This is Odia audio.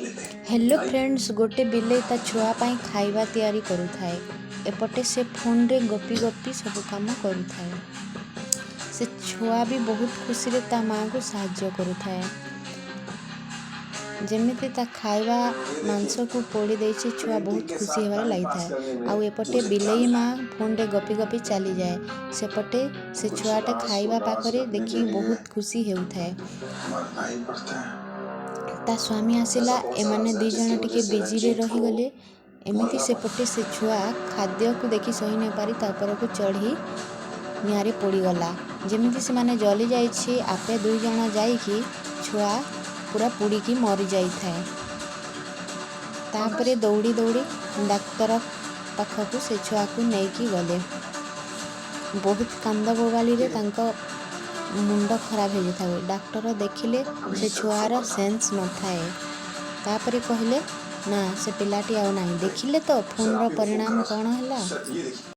ହ୍ୟାଲୋ ଫ୍ରେଣ୍ଡସ୍, ଗୋଟେ ବିଲେଇ ତା ଛୁଆ ପାଇଁ ଖାଇବା ତିଆରି କରୁଥାଏ। ଏପଟେ ସେ ଫୋନ୍ରେ ଗପି ଗପି ସବୁ କାମ କରୁଥାଏ। ସେ ଛୁଆ ବି ବହୁତ ଖୁସିରେ ତା ମାଆକୁ ସାହାଯ୍ୟ କରୁଥାଏ। ଯେମିତି ତା ଖାଇବା ମାଂସକୁ ପୋଡ଼ି ଦେଇଛି, ଛୁଆ पेंटिंग ବହୁତ के ଖୁସି साथ ହେବାରେ टाइम पास ଲାଗିଥାଏ। करने में ଆଉ ଏପଟେ मुझे क्या ବିଲେଇ मिला ମା है? ଫୋନ୍ରେ ଗପି ଗପି ଚାଲିଯାଏ। ସେପଟେ ସେ कुछ ଛୁଆଟା राज को ଖାଇବା राज ପାଖରେ रखने ଦେଖି के लिए ବହୁତ ଖୁସି ହେଉଥାଏ। मरना ही पड़ता है। ତା ସ୍ୱାମୀ ଆସିଲା, ऐसा कौन सा ଏମାନେ राज है ଦୁଇ ଜଣ जिसकी वजह ଟିକେ से ବିଜିରେ रंजीत को ରହିଗଲେ। ଏମିତି मरना पड़ा? ସେପଟେ ସେ ଛୁଆ ଖାଦ୍ୟକୁ ଦେଖି ସହି ନପାରି ତା ଉପରକୁ ଚଢ଼ି ନିଆଁରେ ପୋଡ଼ିଗଲା। ଯେମିତି ସେମାନେ ଜଲି ଯାଇଛି, ଆପେ ଦୁଇ ଜଣ ଯାଇକି ଛୁଆ ପୁରା ପୋଡ଼ିକି ମରିଯାଇଥାଏ। ତାପରେ ଦୌଡ଼ି ଦୌଡ଼ି ଡାକ୍ତର ପାଖକୁ ସେ ଛୁଆକୁ ନେଇକି ଗଲେ। ବହୁତ କାନ୍ଦ ବୋବାଳିରେ ତାଙ୍କ ମୁଣ୍ଡ ଖରାପ ହେଇଯାଇଥାଏ। ଡାକ୍ତର ଦେଖିଲେ अभी ସେ सबको ଛୁଆର पता। ସେନ୍ସ ନଥାଏ। ତାପରେ କହିଲେ, ନା, ସେ ପିଲାଟି ଆଉ ନାହିଁ। ଦେଖିଲେ ତ सर, ଫୋନ୍ର आप ही को फोन ପରିଣାମ करा କ'ଣ ହେଲା? सर। ये देखिए।